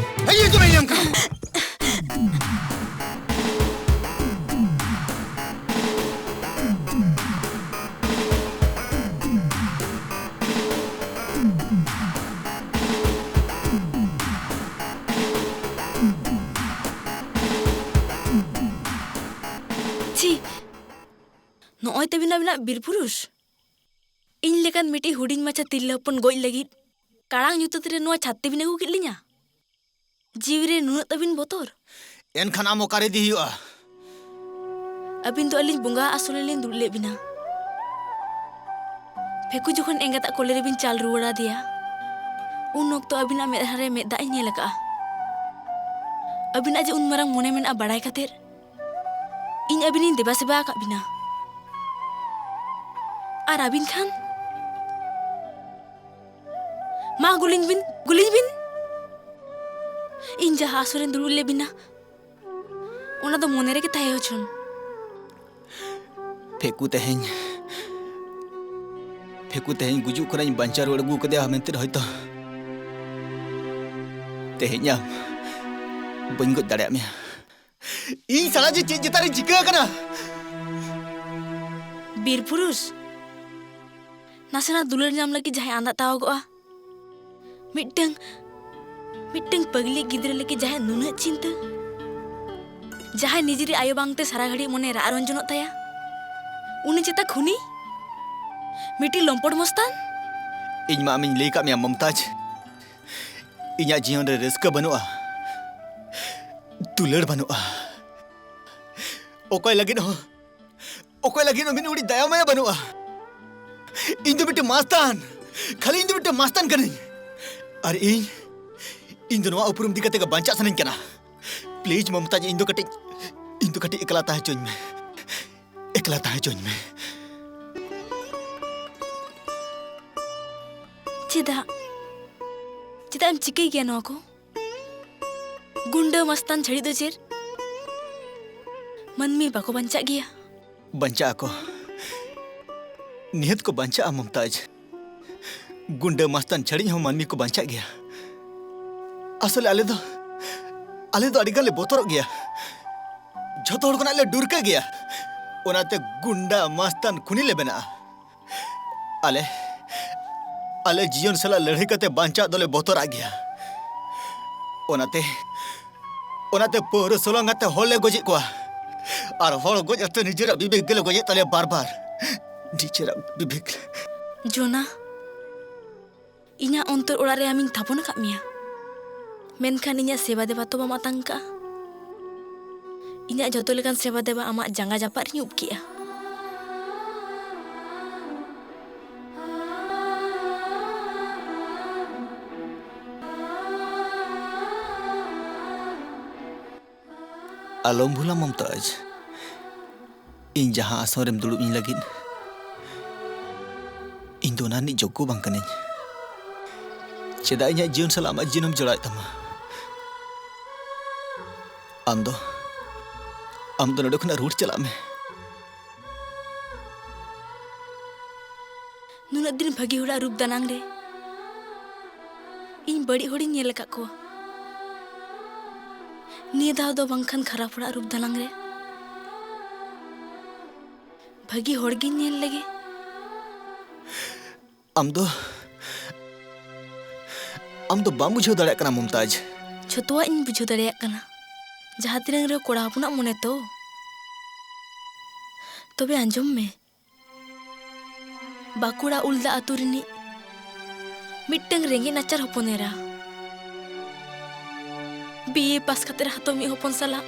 ᱦᱮᱡ ᱦᱤᱡᱩᱜ ᱢᱮ ᱤᱧ ᱧᱟᱢ ᱠᱟᱱᱟ᱾ ᱪᱷᱤ! ᱱᱚᱜᱼᱚᱭ ᱛᱟᱹᱵᱤᱱ ᱟᱹᱵᱤᱱᱟᱜ ᱵᱤᱨ ᱯᱩᱨᱩᱥ᱾ ᱤᱧ ᱞᱮᱠᱟᱱ ᱢᱤᱫᱴᱤᱡ ᱦᱩᱰᱤᱧ ᱢᱟᱪᱷᱟ ᱛᱤᱨᱞᱟᱹ ᱦᱚᱯᱚᱱ ᱜᱚᱡ ᱞᱟᱹᱜᱤᱫ ᱠᱟᱲᱟᱝ ᱧᱩᱛᱟᱹᱛ ᱨᱮ ᱱᱚᱣᱟ ᱪᱷᱟᱛᱤ ᱵᱤᱱ ᱟᱹᱜᱩ ᱠᱮᱫ ᱞᱤᱧᱟ? ᱡᱤᱣᱤ ᱨᱮ ᱱᱩᱱᱟᱹᱜ ᱛᱟᱹᱵᱤᱱ ᱵᱚᱛᱚᱨ? ᱮᱱᱠᱷᱟᱱ ᱟᱢ ᱚᱠᱟᱨᱮ ᱤᱫᱤ ᱦᱩᱭᱩᱜᱼᱟ? ᱟᱹᱵᱤᱱ ᱫᱚ ᱟᱹᱞᱤᱧ ᱵᱚᱸᱜᱟ ᱟᱥᱚᱞ ᱨᱮᱞᱤᱧ ᱫᱩᱲᱩᱵ ᱞᱮᱫ ᱵᱤᱱᱟ᱾ ᱯᱷᱮᱠᱩ ᱡᱚᱠᱷᱚᱱ ᱮᱸᱜᱟᱛᱟᱜ ᱠᱚᱞᱮ ᱨᱮᱵᱤᱱ ᱪᱟᱞ ᱨᱩᱣᱟᱹᱲ ᱟᱫᱮᱭᱟ, ᱩᱱ ᱚᱠᱛᱚ ᱟᱹᱵᱤᱱᱟᱜ ᱢᱮᱫᱦᱟ ᱨᱮ ᱢᱮᱫ ᱫᱟᱜ ᱤᱧ ᱧᱮᱞ ᱟᱠᱟᱫᱼᱟ᱾ ᱟᱹᱵᱤᱱᱟᱜ ᱡᱮ ᱩᱱ ᱢᱟᱨᱟᱝ ᱢᱚᱱᱮ ᱢᱮᱱᱟᱜᱼᱟ ᱵᱟᱲᱟᱭ ᱠᱟᱛᱮᱫ, ᱤᱧ ᱟᱹᱵᱤᱱᱤᱧ ᱫᱮᱵᱟ ᱥᱮᱵᱟ ᱟᱠᱟᱫ ᱵᱤᱱᱟ᱾ ᱟᱨ ᱟᱹᱵᱤᱱ ᱠᱷᱟᱱ? ᱢᱟ ᱜᱩᱞᱤᱧ ᱵᱤᱱ, ᱜᱩᱞᱤᱧ ᱵᱤᱱ᱾ ᱤᱧ ᱡᱟᱦᱟᱸ ᱟᱥᱚᱨᱮᱧ ᱫᱩᱲᱩᱵ ᱞᱮᱫ ᱵᱤᱱᱟ, ᱚᱱᱟ ᱫᱚ ᱢᱚᱱᱮ ᱨᱮᱜᱮ ᱛᱟᱦᱮᱸ ᱦᱚᱪᱚᱱ᱾ ᱯᱷᱮᱠᱩ ᱛᱮᱦᱮᱧ, ᱯᱷᱮᱠᱩ ᱛᱮᱦᱮᱧ ᱜᱩᱡᱩᱜ ᱠᱷᱚᱱᱟᱜ ᱤᱧ ᱵᱟᱧᱪᱟᱣ ᱨᱩᱣᱟᱹᱲ ᱟᱹᱜᱩ ᱠᱟᱫᱮᱭᱟ ᱢᱮᱱᱛᱮ ᱦᱚᱭᱛᱚ ᱛᱮᱦᱮᱧ ᱟᱢ ᱵᱟᱹᱧ ᱜᱚᱡ ᱫᱟᱲᱮᱭᱟᱜ ᱢᱮᱭᱟ᱾ ᱤᱧ ᱥᱟᱞᱟᱜ ᱡᱮ ᱪᱮᱫ ᱪᱮᱛᱟᱱ ᱨᱮ ᱪᱤᱠᱟᱹ ᱟᱠᱟᱱᱟ? ᱵᱤᱨ ᱯᱩᱨᱩᱥ, ᱱᱟᱥᱮᱱᱟᱜ ᱫᱩᱞᱟᱹᱲ ᱧᱟᱢ ᱞᱟᱹᱜᱤᱫ ᱡᱟᱦᱟᱸᱭ ᱟᱸᱫᱟᱜ ᱛᱟᱣᱟᱜᱚᱜᱼᱟ, ᱢᱤᱫᱴᱟᱝ, ᱢᱤᱫᱴᱟᱝ ᱯᱟᱹᱜᱽᱞᱤ ᱜᱤᱫᱽᱨᱟᱹ ᱞᱟᱹᱜᱤᱫ ᱡᱟᱦᱟᱸᱭ ᱱᱩᱱᱟᱹᱜ ᱪᱤᱱᱛᱟᱹ, ᱡᱟᱦᱟᱸᱭ ᱱᱤᱡᱮᱨᱤᱡ ᱟᱭᱳ ᱵᱟᱝᱛᱮ ᱥᱟᱨᱟ ᱜᱷᱟᱹᱲᱤᱡ ᱢᱚᱱᱮ ᱨᱟᱜ ᱨᱚᱧᱡᱚᱱᱚᱜ ᱛᱟᱭᱟ, ᱩᱱᱤ ᱪᱮᱛᱟ ᱠᱷᱩᱱᱤ? ᱢᱤᱫᱴᱤᱡ ᱞᱚᱢᱯᱚᱴ ᱢᱚᱥᱛᱟᱱ? ᱤᱧ ᱢᱟ ᱟᱢᱤᱧ ᱞᱟᱹᱭ ᱟᱠᱟᱫ ᱢᱮᱭᱟ ᱢᱚᱢᱛᱟᱡᱽ, ᱤᱧᱟᱜ ᱡᱤᱭᱚᱱ ᱨᱮ ᱨᱟᱹᱥᱠᱟᱹ ᱵᱟᱹᱱᱩᱜᱼᱟ, ᱫᱩᱞᱟᱹᱲ ᱵᱟᱹᱱᱩᱜᱼᱟ, ᱚᱠᱚᱭ ᱞᱟᱹᱜᱤᱫ ᱦᱚᱸ, ᱚᱠᱚᱭ ᱞᱟᱹᱜᱤᱫ ᱦᱚᱸ ᱢᱤᱫ ᱩᱰᱤᱡ ᱫᱟᱭᱟ ᱢᱟᱭᱟ ᱵᱟᱹᱱᱩᱜᱼᱟ᱾ ᱤᱧ ᱫᱚ ᱢᱤᱫᱴᱮᱱ ᱢᱟᱥᱛᱟᱱ, ᱠᱷᱟᱹᱞᱤ ᱤᱧ ᱫᱚ ᱢᱤᱫᱴᱮᱱ ᱢᱟᱥᱛᱟᱱ ᱠᱟᱹᱱᱟᱹᱧ᱾ ᱟᱨ ᱤᱧ, ᱤᱧ ᱫᱚ ᱱᱚᱣᱟ ᱩᱯᱨᱩᱢ ᱤᱫᱤ ᱠᱟᱛᱮ ᱜᱮ ᱵᱟᱧᱪᱟᱜ ᱥᱟᱱᱟᱧ ᱠᱟᱱᱟ᱾ ᱯᱞᱤᱡᱽ ᱢᱚᱢᱛᱟᱡᱽ, ᱤᱧ ᱫᱚ ᱠᱟᱹᱴᱤᱡ, ᱤᱧ ᱫᱚ ᱠᱟᱹᱴᱤᱡ ᱮᱠᱞᱟ ᱛᱟᱦᱮᱸ ᱦᱚᱪᱚᱧ ᱢᱮ᱾ ᱮᱠᱞᱟ ᱛᱟᱦᱮᱸ ᱦᱚᱪᱚᱧ ᱢᱮ᱾ ᱪᱮᱫᱟᱜ? ᱪᱮᱫᱟᱜ ᱮᱢ ᱪᱤᱠᱟᱹᱭ ᱜᱮᱭᱟ ᱱᱚᱣᱟ ᱠᱚ? ᱜᱩᱱᱰᱟᱹ ᱢᱟᱥᱛᱟᱱ ᱪᱷᱟᱹᱲᱤ ᱫᱚ ᱪᱮᱫ ᱢᱟᱹᱱᱢᱤ ᱵᱟᱠᱚ ᱵᱟᱧᱪᱟᱜ ᱜᱮᱭᱟ? ᱵᱟᱧᱪᱟᱜ ᱟᱠᱚ᱾ ᱱᱤᱦᱟᱹᱛ ᱠᱚ ᱵᱟᱧᱪᱟᱜᱼᱟ ᱢᱚᱢᱛᱟᱡᱽ᱾ ᱜᱩᱱᱰᱟᱹ ᱢᱟᱥᱛᱟᱱ ᱪᱷᱟᱹᱲᱤ ᱦᱚᱸ ᱢᱟᱹᱱᱢᱤ ᱠᱚ ᱵᱟᱧᱪᱟᱜ ᱜᱮᱭᱟ᱾ ᱟᱥᱚᱞᱮ ᱟᱞᱮ ᱫᱚ, ᱟᱞᱮ ᱫᱚ ᱟᱹᱰᱤ ᱜᱟᱱ ᱞᱮ ᱵᱚᱛᱚᱨᱚᱜ ᱜᱮᱭᱟ᱾ ᱡᱷᱚᱛᱚ ᱦᱚᱲ ᱠᱷᱚᱱᱟᱜ ᱞᱮ ᱰᱩᱨᱠᱟᱹᱜ ᱜᱮᱭᱟ᱾ ᱚᱱᱟᱛᱮ ᱜᱩᱱᱰᱟ ᱢᱟᱥᱛᱟᱱ ᱠᱷᱩᱱᱤ ᱞᱮ ᱵᱮᱱᱟᱜᱼᱟ᱾ ᱟᱞᱮ, ᱟᱞᱮ ᱡᱤᱭᱚᱱ ᱥᱟᱞᱟᱜ ᱞᱟᱹᱲᱦᱟᱹᱭ ᱠᱟᱛᱮ ᱵᱟᱧᱪᱟᱜ ᱫᱚᱞᱮ ᱵᱚᱛᱚᱨᱟᱜ ᱜᱮᱭᱟ᱾ ᱚᱱᱟᱛᱮ, ᱚᱱᱟᱛᱮ ᱯᱟᱹᱣᱨᱟᱹ ᱥᱚᱞᱚᱝ ᱠᱟᱛᱮ ᱦᱚᱲ ᱞᱮ ᱜᱚᱡᱮᱫ ᱠᱚᱣᱟ᱾ ᱟᱨ ᱦᱚᱲ ᱜᱚᱡ ᱚᱠᱛᱮ ᱱᱤᱡᱮᱨᱟᱜ ᱵᱤᱵᱮᱠ ᱜᱮᱞᱮ ᱜᱚᱡᱮᱫ ᱛᱟᱞᱮᱭᱟ ᱵᱟᱨ ᱵᱟᱨ᱾ ᱱᱤᱡᱮᱨᱟᱜ ᱵᱤᱵᱮᱠ᱾ ᱡᱳᱱᱟ, ᱤᱧᱟᱹᱜ ᱚᱱᱛᱚᱨ ᱚᱲᱟᱜ ᱨᱮ ᱟᱢᱤᱧ ᱛᱷᱟᱯᱚᱱ ᱟᱠᱟᱫ ᱢᱮᱭᱟ, ᱢᱮᱱᱠᱷᱟᱱ ᱤᱧᱟᱹᱜ ᱥᱮᱵᱟ ᱫᱮᱵᱟ ᱛᱚ ᱵᱟᱢ ᱟᱛᱟᱝ ᱠᱟᱜᱼᱟ᱾ ᱤᱧᱟᱹᱜ ᱡᱚᱛᱚ ᱞᱮᱠᱟᱱ ᱥᱮᱵᱟ ᱫᱮᱵᱟ ᱟᱢᱟᱜ ᱡᱟᱸᱜᱟ ᱡᱟᱯᱟᱜ ᱨᱤᱧ ᱩᱵ ᱠᱮᱜᱼᱟ᱾ ᱟᱞᱚᱢ ᱵᱷᱩᱞᱟ ᱢᱚᱢᱛᱟᱡᱽ, ᱤᱧ ᱡᱟᱦᱟᱸ ᱟᱥᱚᱱ ᱨᱮᱢ ᱫᱩᱲᱩᱵ ᱤᱧ ᱞᱟᱹᱜᱤᱫ, ᱤᱧ ᱫᱚ ᱚᱱᱟ ᱨᱤᱱᱤᱡ ᱡᱳᱜᱽᱜᱚ ᱵᱟᱝ ᱠᱟᱹᱱᱟᱹᱧ᱾ ᱪᱮᱫᱟᱜ ᱤᱧᱟᱹᱜ ᱡᱤᱭᱚᱱ ᱥᱟᱞᱟᱜ ᱟᱢᱟᱜ ᱡᱤᱭᱚᱱᱮᱢ ᱡᱚᱲᱟᱣᱮᱫ ᱛᱟᱢᱟ? ᱟᱢ ᱫᱚ, ᱟᱢ ᱫᱚ ᱱᱚᱰᱮ ᱠᱷᱚᱱᱟᱜ ᱨᱩᱣᱟᱹᱲ ᱪᱟᱞᱟᱜ ᱢᱮ᱾ ᱱᱩᱱᱟᱹᱜ ᱫᱤᱱ ᱵᱷᱟᱹᱜᱤ ᱦᱚᱲᱟᱜ ᱨᱩᱯ ᱫᱟᱱᱟᱝ ᱨᱮ ᱤᱧ ᱵᱟᱹᱲᱤᱡ ᱦᱚᱲᱤᱧ ᱧᱮᱞ ᱟᱠᱟᱫ ᱠᱚᱣᱟ᱾ ᱱᱤᱭᱟᱹ ᱫᱷᱟᱣ ᱫᱚ ᱵᱟᱝᱠᱷᱟᱱ ᱠᱷᱟᱨᱟᱯ ᱦᱚᱲᱟᱜ ᱨᱩᱯ ᱫᱟᱱᱟᱝ ᱨᱮ ᱵᱷᱟᱹᱜᱤ ᱦᱚᱲ ᱜᱤᱧ ᱧᱮᱞ ᱞᱮᱜᱮ᱾ ᱟᱢ ᱫᱚ, ᱟᱢ ᱫᱚ ᱵᱟᱢ ᱵᱩᱡᱷᱟᱹᱣ ᱫᱟᱲᱮᱭᱟᱜ ᱠᱟᱱᱟ ᱢᱚᱢᱛᱟᱡᱽ᱾ ᱡᱷᱚᱛᱚᱣᱟᱜ ᱤᱧ ᱵᱩᱡᱷᱟᱹᱣ ᱫᱟᱲᱮᱭᱟᱜ ᱠᱟᱱᱟ᱾ ᱡᱟᱦᱟᱸ ᱛᱤᱱᱟᱹᱝ ᱨᱮᱦᱚᱸ ᱠᱚᱲᱟ ᱦᱚᱯᱚᱱᱟᱜ ᱢᱚᱱᱮ ᱛᱚ᱾ ᱛᱚᱵᱮ ᱟᱸᱡᱚᱢ ᱢᱮ, ᱵᱟᱸᱠᱩᱲᱟ ᱩᱞᱫᱟ ᱟᱹᱛᱩ ᱨᱤᱱᱤᱡ ᱢᱤᱫᱴᱟᱝ ᱨᱮᱸᱜᱮᱡ ᱱᱟᱪᱟᱨ ᱦᱚᱯᱚᱱ ᱮᱨᱟ ᱵᱤ ᱮ ᱯᱟᱥ ᱠᱟᱛᱮ ᱦᱟᱛᱚᱢᱤᱡ ᱦᱚᱯᱚᱱ ᱥᱟᱞᱟᱜ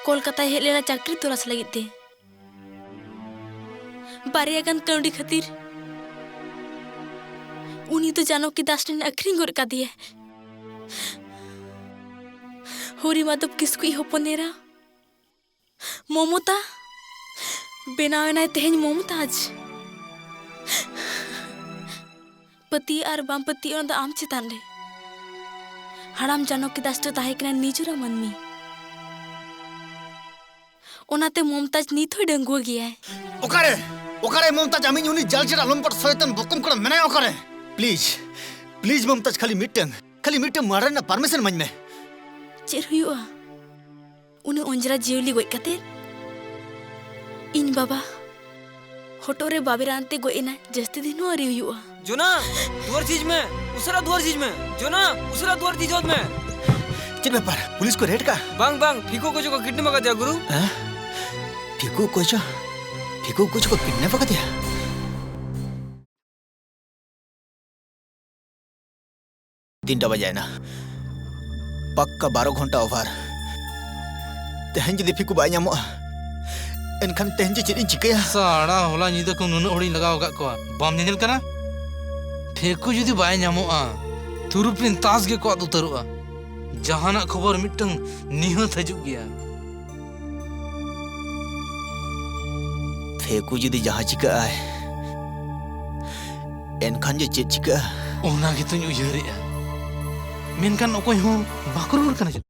ᱠᱳᱞᱠᱟᱛᱟᱭ ᱦᱮᱡ ᱞᱮᱱᱟ ᱪᱟᱹᱠᱨᱤ ᱛᱚᱞᱟᱥ ᱞᱟᱹᱜᱤᱫ ᱛᱮ᱾ ᱵᱟᱨᱭᱟ ᱜᱟᱱ ᱠᱟᱹᱣᱰᱤ ᱠᱷᱟᱹᱛᱤᱨ ᱩᱱᱤ ᱫᱚ ᱡᱟᱱᱚᱠᱤ ᱫᱟᱥ ᱴᱷᱮᱱ ᱟᱹᱠᱷᱨᱤᱧ ᱜᱚᱫ ᱠᱟᱫᱮᱭᱟᱭ᱾ ᱦᱚᱨᱤ ᱢᱟᱫᱷᱚᱵ ᱠᱤᱥᱠᱩᱭᱤᱡ ᱦᱚᱯᱚᱱ ᱮᱨᱟ ᱢᱚᱢᱚᱛᱟ ᱵᱮᱱᱟᱣ ᱮᱱᱟᱭ ᱛᱮᱦᱮᱧ ᱢᱚᱢᱛᱟᱡᱽ᱾ ᱯᱟᱹᱛᱭᱟᱹᱜ ᱟᱨ ᱵᱟᱢ ᱯᱟᱹᱛᱭᱟᱹᱜ, ᱚᱱᱟ ᱫᱚ ᱟᱢ ᱪᱮᱛᱟᱱ ᱨᱮ᱾ ᱦᱟᱲᱟᱢ ᱡᱟᱱᱚᱠᱤ ᱫᱟᱥ ᱫᱚ ᱛᱟᱦᱮᱸ ᱠᱟᱱᱟ ᱱᱤᱡᱚᱨᱟ ᱢᱟᱹᱱᱢᱤ᱾ ᱚᱱᱟᱛᱮ ᱢᱚᱢᱛᱟᱡᱽ ᱱᱤᱛ ᱦᱚᱸᱭ ᱰᱟᱺᱜᱩᱣᱟᱹ ᱜᱮᱭᱟᱭ᱾ ᱚᱠᱟᱨᱮ? ᱚᱠᱟᱨᱮ ᱢᱚᱢᱛᱟᱡᱽ? ᱟᱢᱤᱡ ᱩᱱᱤ ᱡᱟᱞᱪᱮᱨᱟ ᱞᱚᱢᱯᱚᱴ ᱥᱚᱭᱛᱟᱱ ᱵᱚᱠᱚᱢ ᱠᱚᱲᱟ ᱢᱮᱱᱟᱭᱟ ᱚᱠᱟᱨᱮ? ᱯᱞᱤᱡᱽ, ᱯᱞᱤᱡᱽ ᱢᱚᱢᱛᱟᱡᱽ, ᱠᱷᱟᱹᱞᱤ ᱢᱤᱫᱴᱟᱝ, ᱠᱷᱟᱹᱞᱤ ᱢᱤᱫᱴᱟᱝ ᱢᱟᱨᱰᱟᱨ ᱨᱮᱱᱟᱜ ᱯᱟᱨᱢᱤᱥᱚᱱ ᱤᱢᱟᱹᱧ ᱢᱮ᱾ ᱪᱮᱫ ᱦᱩᱭᱩᱜᱼᱟ? ᱩᱱᱤ ᱚᱸᱡᱽᱨᱟ ᱡᱤᱭᱟᱹᱞᱤ ᱜᱚᱡ ᱠᱟᱛᱮ ᱤᱧ ᱵᱟᱵᱟ ᱦᱚᱴᱚᱜ ᱨᱮ ᱵᱟᱵᱮᱨ ᱟᱱᱛᱮ ᱜᱚᱡ ᱮᱱᱟᱭ᱾ ᱡᱟᱹᱥᱛᱤ ᱫᱤᱱ ᱦᱚᱸ ᱟᱹᱣᱨᱤ ᱦᱩᱭᱩᱜᱼᱟ᱾ ᱡᱳᱱᱟ, ᱫᱩᱣᱟᱹᱨ ᱡᱷᱤᱡ ᱢᱮ᱾ ᱩᱥᱟᱹᱨᱟ ᱫᱩᱣᱟᱹᱨ ᱡᱷᱤᱡ ᱢᱮ᱾ ᱡᱳᱱᱟ, ᱩᱥᱟᱹᱨᱟ ᱫᱩᱣᱟᱹᱨ ᱡᱷᱤᱡ ᱦᱚᱫ ᱢᱮ᱾ ᱪᱮᱫ ᱵᱮᱯᱟᱨ? ᱯᱩᱞᱤᱥ ᱠᱚ ᱨᱮᱰ ᱠᱟᱜᱼᱟ? ᱵᱟᱝ, ᱵᱟᱝ, ᱯᱷᱤᱠᱩ ᱚᱠᱚᱭ ᱪᱚ ᱠᱚ ᱠᱤᱰᱱᱮᱯ ᱟᱠᱟᱫᱮᱭᱟ, ᱜᱩᱨᱩ᱾ ᱦᱮᱸ? ᱯᱷᱤᱠᱩ ᱚᱠᱚᱭ ᱪᱚ? ᱯᱷᱤᱠᱩ ᱚᱠᱚᱭ ᱪᱚ ᱠᱚ ᱠᱤᱰᱱᱮᱯ ᱟᱠᱟᱫᱮᱭᱟ? ᱛᱤᱱᱴᱟ ᱵᱟᱡᱟᱭᱮᱱᱟ᱾ ᱯᱟᱠᱠᱟ ᱵᱟᱨᱚ ᱜᱷᱚᱱᱴᱟ ᱳᱵᱷᱟᱨ᱾ ᱛᱮᱦᱮᱧ ᱡᱩᱫᱤ ᱯᱷᱤᱠᱩ ᱵᱟᱭ ᱧᱟᱢᱚᱜᱼᱟ, ᱮᱱᱠᱷᱟᱱ ᱛᱮᱦᱮᱧ ᱡᱮ ᱪᱮᱫ ᱤᱧ ᱪᱤᱠᱟᱹᱭᱟ? ᱥᱟᱲᱟ, ᱦᱚᱞᱟ ᱧᱤᱫᱟᱹ ᱠᱷᱚᱱ ᱱᱩᱱᱟᱹᱜ ᱦᱚᱲᱤᱧ ᱞᱟᱜᱟᱣ ᱟᱠᱟᱫ ᱠᱚᱣᱟ, ᱵᱟᱢ ᱧᱮᱧᱮᱞ ᱠᱟᱱᱟ? ᱯᱷᱮᱠᱩ ᱡᱩᱫᱤ ᱵᱟᱭ ᱧᱟᱢᱚᱜᱼᱟ, ᱛᱩᱨᱩᱯᱤᱱ ᱛᱟᱥ ᱜᱮᱠᱚ ᱟᱫ ᱩᱛᱟᱹᱨᱚᱜᱼᱟ᱾ ᱡᱟᱦᱟᱱᱟᱜ ᱠᱷᱚᱵᱚᱨ ᱢᱤᱫᱴᱟᱝ ᱱᱤᱦᱟᱹᱛ ᱦᱤᱡᱩᱜ ᱜᱮᱭᱟ᱾ ᱯᱷᱮᱠᱩ ᱡᱩᱫᱤ ᱡᱟᱦᱟᱸ ᱪᱤᱠᱟᱹᱜ ᱟᱭ, ᱮᱱᱠᱷᱟᱱ ᱡᱮ ᱪᱮᱫ ᱪᱤᱠᱟᱹᱜᱼᱟ? ᱚᱱᱟ ᱜᱮᱛᱚᱧ ᱩᱭᱦᱟᱹᱨᱮᱜᱼᱟ, ᱢᱮᱱᱠᱷᱟᱱ ᱚᱠᱚᱭ ᱦᱚᱸ ᱵᱟᱠᱚ ᱨᱩᱣᱟᱹᱲ ᱠᱟᱱᱟ᱾